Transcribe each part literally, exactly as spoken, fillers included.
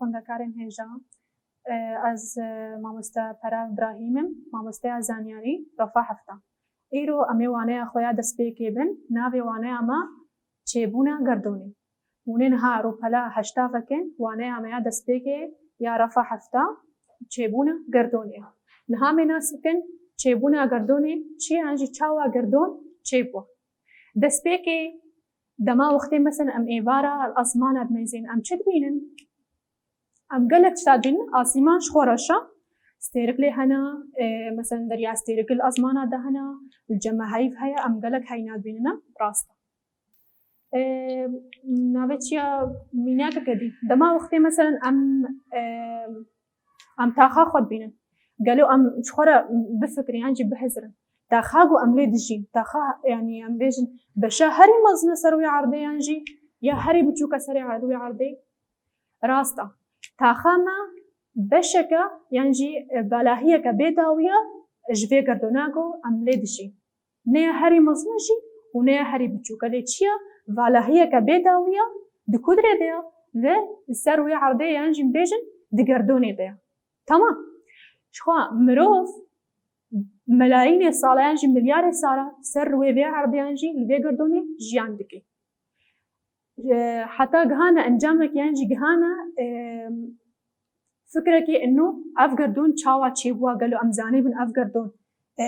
Xwendekarên hêja, e, ez, e, mamoste Pera Îbrahîm im, mamosteya zanyarî, refa hefta. Îro em ê waneya xwe ya destpêkê bin, navê waneya me Çêbûna Gerdonê. Hûn ê niha rûpela heşta vekin, waneya me ya destpêkê ya refa hefta, Çêbûna Gerdonê. Niha em ê nas bikin, çêbûna gerdonê çi ye, yan jî çawa gerdon çêbû. Destpêkê, dema wextê, meselen, em êvara li esmana dimeyzên, em çi dibînin? Em gelek tişta dibînin, asîman ji xwe reş e, stêrik lê hene, e, meselen, derya stêrik li esmana de hene, li cem me heyv heye, em gelek heyna dibînin, em rast e. E, navê çi ye, mînakeke dî. Dema wextê, meselen, em, e, em taxa xwe dibînin. Gelo em ji xwe re bifikirin yan jî bihizirin. Taxa ku em lê dijîn, taxa, yanî em bêjin, beşa herî mezin e ser wê erdê yan jî ya herî biçûk e serê er-, wê erdê? Rast e. Taxa me beşeke yan jî, e, valahiyeke bê dawiya ji vê gerdona ku em lê dijîn. Ne ya herî mezin e jî û ne ya herî biçûk e. Lê çi ye? Valahiyeke bê dawiya di kudrê de ye, li ser wê erdê yan jî bêjin di gerdonê de ye. Tamam. Jixwe mirov melayînê sala yan jî milyarê sala ser wê vê erdê yan jî li vê gerdonê jiyan dike. E, heta gihane encamek yan jî gihane, e, fikrekê ino ev gerdon çawa çêbûwa, gelo em zanîbin ev gerdon, e,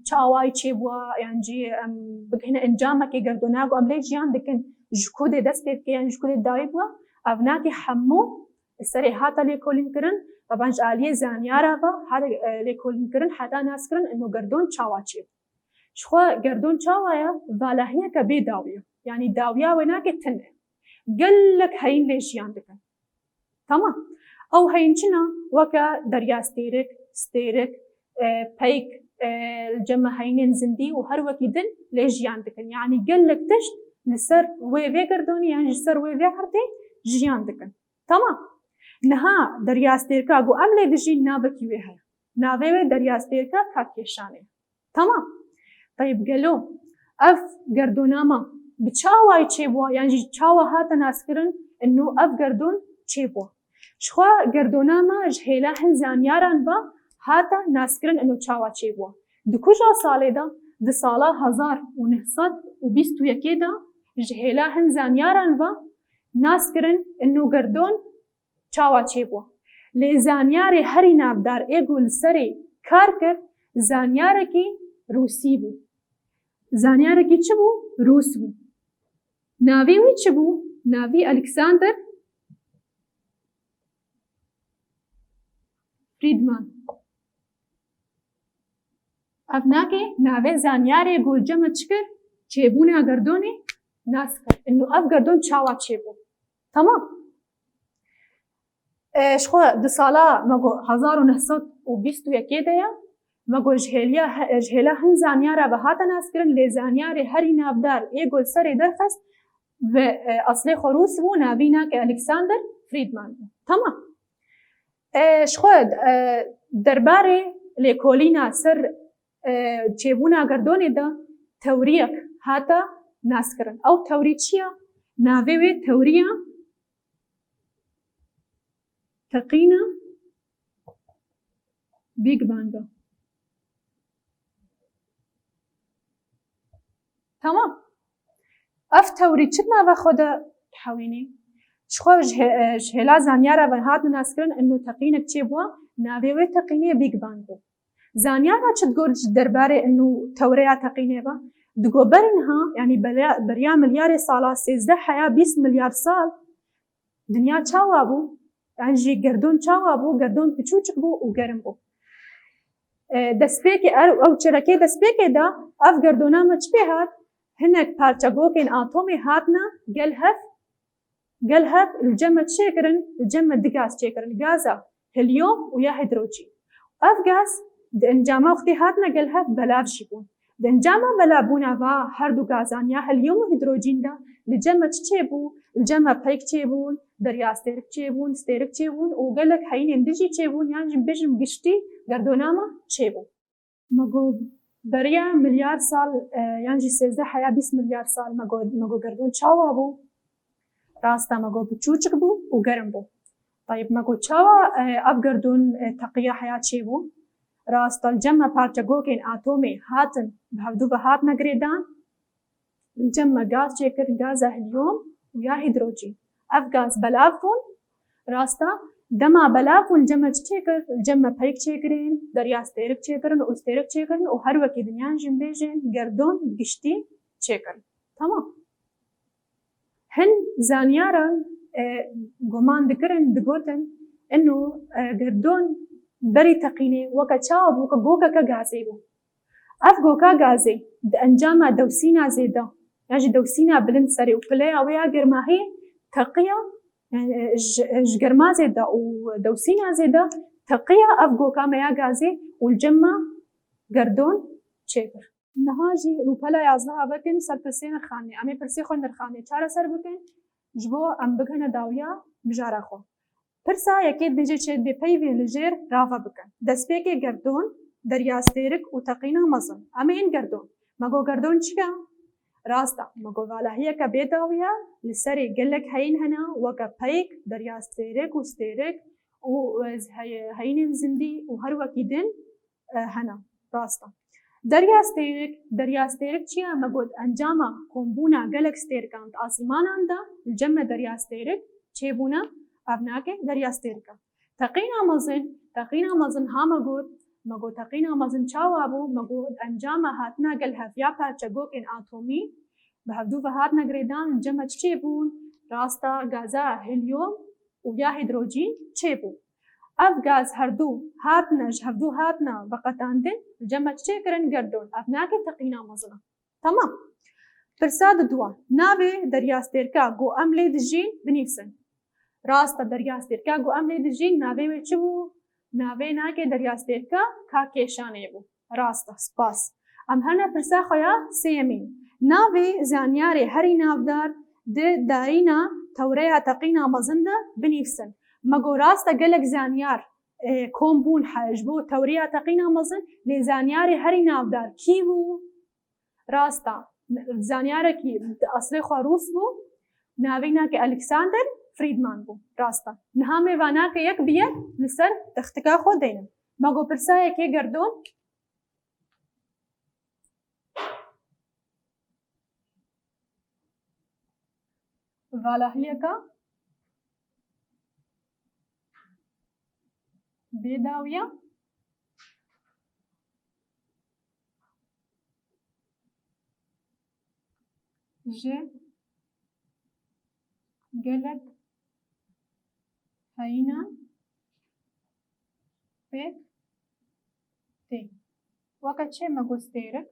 çawayî çêbûwa, yan jî em bigihine encamekê gerdona ku em lê jiyan dikin, ji ku dê dest pê bike yan ji ku dê dayî bûwa, ev nake hemû serê hate lêkolînkirin, teban ji aliyê zanyara ve hate, e, lêkolînkirin, heta naskirin ino gerdon çawa çêbû. Jixwe gerdon çawa ye? Valahiyeke bê dawiya. Yanî dawiya wê nake tune. Gelek heyîn lê jiyan dikin. Tamam. Ew heyîn çi ne? Weke derya stêrik, stêrik, e, peyk, e, li cem me heyînên zindî û her wekî din lê jiyan dikin. Yanî gelek tişt li ser wê vê gerdonê yan ji ser wê vê erdê jiyan dikin. Tamam. Niha derya stêrka ku em lê dijîn navekî wê heye. Navê wê derya stêrka Kakêşanê. Tamam. Teyb, gelo ev gerdona me bi çawayî çêbûwa, yan jî çawa hate naskirin ino ev gerdon çêbûwa? Jixwe gerdona me ji hêla hin zanyaran ve hate naskirin ino çawa çêbûwa. Di kuja salê de, di sala hezar û neh sed û bîst û yekê de, ji hêla hin zanyaran ve naskirin ino gerdon çawa çêbû. Lê zanyarê herî navdar ê ku li serê kar kir, zanyarekî rûsî bû. Zanyarekî çi bû? Rûs bû. Navê wî çi bû? Navî Alexander Friedman. Ev nake navê zanyarê ku li cem me çi kir? Çêbûna gerdonê nas kir. Ino ev gerdon çawa çêbû? Tamam. E, jixwe di sala me got hezar û neh sed û bîst û yekê de ye. Me got ji hêliya he-, ji hêla hin zanyara ve hate naskirin, lê zanyarê herî navdar ê ku li serê derxist ve, e, eslê xwe rûs bû, navî nake Alexander Friedman bû. Tamam. E, jixwe, e, derbarê lêkolîna ser, e, çêbûna gerdonê de tewriyek hate naskirin. Ew tewrî çi ye? Navê wê tewriya teqîna Big Bang e. Tamam. Ev tewrî çi di nava xwe de dihewînî? Jixwe ji hê-, ji hêla zanyara ve hatine naskirin, ino teqînek çêbûwa, navê wê teqînê Big Bang bû. Zanyara çi digot ji derbarê ino tewreya teqînê ve? Digot berî niha, yanî beriya, beriya milyarê sala, sêzdeh heya bîst milyar sal, dinya çawa bû? Yan jî gerdon çawa bû? Gerdon piçûçik bû û germ bû. E, destpêkê, er-, ew çerekê destpêkê de ev gerdona me çi pê hat? Hinek parçegokên atomê hatine gel hev, gel hev li cem me çêkirin, li cem me du gaz çêkirin, gaza helium û ya hîdrojîn. Ev gaz di encama wextê hatine gel hev belav jî bûn. Di encama belavbûna va her du gazan ya helium û hîdrojîn de li cem me çi çêbû? Li cem me peyk çêbûn, derya stêrik çêbûn, stêrik çêbûn û gelek heyînên din jî çêbûn, yan jî bêjim giştî gerdona me çêbû. Me got beriya milyar sal, e, yan jî sêzdeh heya bîst milyar sal me got, me got gerdon çawa bû? Rast e, me got piçûçik bû û germ bû. Tayib, me got çawa, e, ev girdon, e, teqiya heya çêbû? Rast e, li cem me parçegokên atomê hatin, bi hevdû ve hatine girêdan, li cem me gaz çêkir, gaza helium û ya hîdrojîn. Ev gaz belav bûn, rast e, dema belav bûn, li cem me çi çêkir? Li cem me peyk çêkirin, derya stêrik çêkirin û stêrik çêkirin û her wekî din yan jî bêjin girdon giştî çêkirin. Tamam. Hin zanyaran, e, guman dikirin, digotin, ino, e, girdon berî teqînê weke çawa bû, weke gokeke gazê bû. Ev goka gazê di encama dewsîna zêde, yan jî dewsîna bilind serê û pileya wê ya germahiyê teqiya, yani, e, ji, ji germa zêde û dewsîna zêde teqiya ev goka me ya gazê û li cem me girdon çêkir. Niha jî rûpela yazdeh vekin ser pirsê nirxandinê. Em ê pirsê xwe nirxandinê çareser bikin, ji bo em bigihine dawiya mijara xwe. Pirsa yekê dibêje çi? Dê peyvên li jêr rave bikin. Destpêkê girdon, derya stêrik û teqîna mezin. Em ê yên girdon. Me got girdon çi ye? Rast e. Me got valahiyeke bê dawiya, li serê gelek heyîn hene, weke peyk, derya stêrik û stêrik û, e, hey-, heyînên zindî û her wekî din, e, hene. Rast e. Derya stêrik, derya stêrik çi ye? Me got encama kombûna gelek stêrkan di asîmanan de, li cem me derya stêrik çêbûne, ev nake derya stêrik e. Teqîna mezin, teqîna mezin ha me got, me got teqîna mezin çawa bû? Me got encama hatina gel hev ya parçegokên atomî, bi hevdû ve hatine girêdan, li cem me çi çêbûn? Rast e, gaza helium û ya hîdrojîn çêbû. Ev gaz herdû hatine, ji hevdû hatine veqetandin, li cem me çi çêkirin? Girdon. Ev nake teqîna mezin e. Tamam. Pirsa diduwa. Navê derya stêrka ku em lê dijîn binivîsin. Rast e, derya stêrka ku em lê dijîn, navê wê çi bû? Navê nake derya stêrka ka kêşanê bû. Rast e, spas. Em herne pirsa xwe ya sêyemîn. Navê zanyarê herî navdar di dayîna tewreya teqîna mezin de binivîsin. Me got rast e, gelek zanyar, e, kom bûn he, ji bo tewreya teqîna mezin, lê zanyarê herî navdar kî bû? Rast e, zanyarekî di eslê xwe rûs bû, navê nake Alexander Friedman bû. Rast e. Niha em ê vanake yek bi yek li ser textika xwe deynin. Me got pirsa yekê girdon. Valahiyeke bê dawiya ji gelek heyînan pêk tê. Weke çi me got stêrik,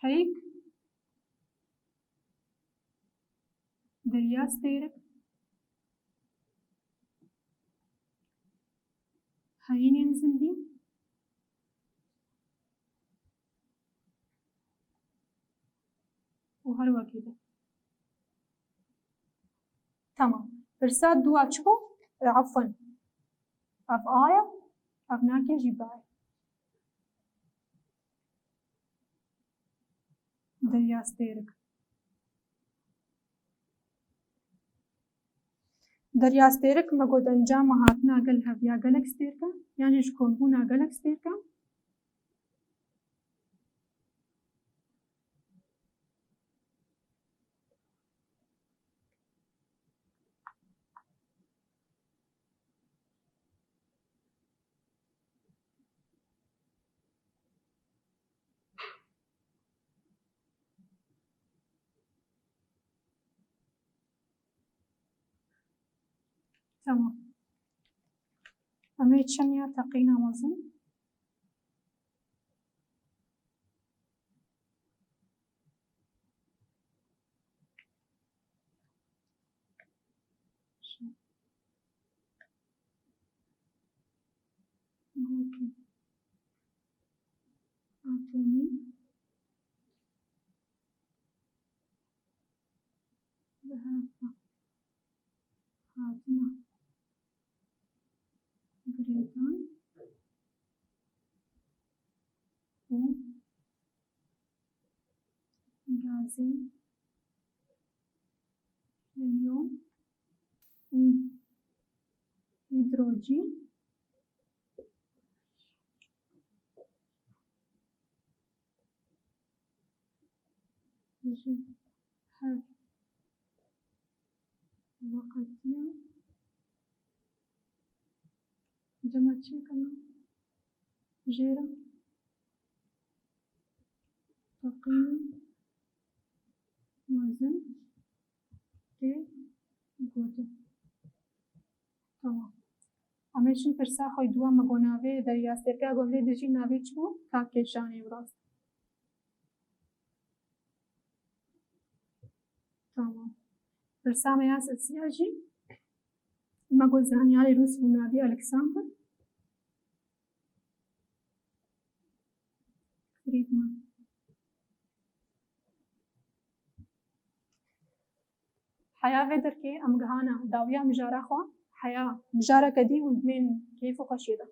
peyk, derya stêrik, heyînên zindî û her wekî de. Tamam. Pirsa dua çi bû? E, afwan. Ev A ye, ev nake jî B ye. Derya stêrik. Derya stêrik me got encama hatina gel hev ya gelek stêrkan, yanî ji kombûna gelek stêrkan. Tamam. Em ê çin ya teqîna mezin. Gokê atomî bi hev ve hatina girêdan û gazên helium Hîdrojîn ji her veqetiya cema çêkirina jêra teqîna mezin tê gotin. Tamam. Em ê çin pirsa xwe dua me got navê derya sêrka gomlê dijî navê çi bû? Kak Kêşanê bi rast. Tamam. Pirsa me ya sesiya jî me got zanyarê Rûs bû navê Alexander Friedman. Heya vê derkê em gihana dawiya mijara xwe. Heya mijareke dî hûn dimên keyf û xweşiyê de.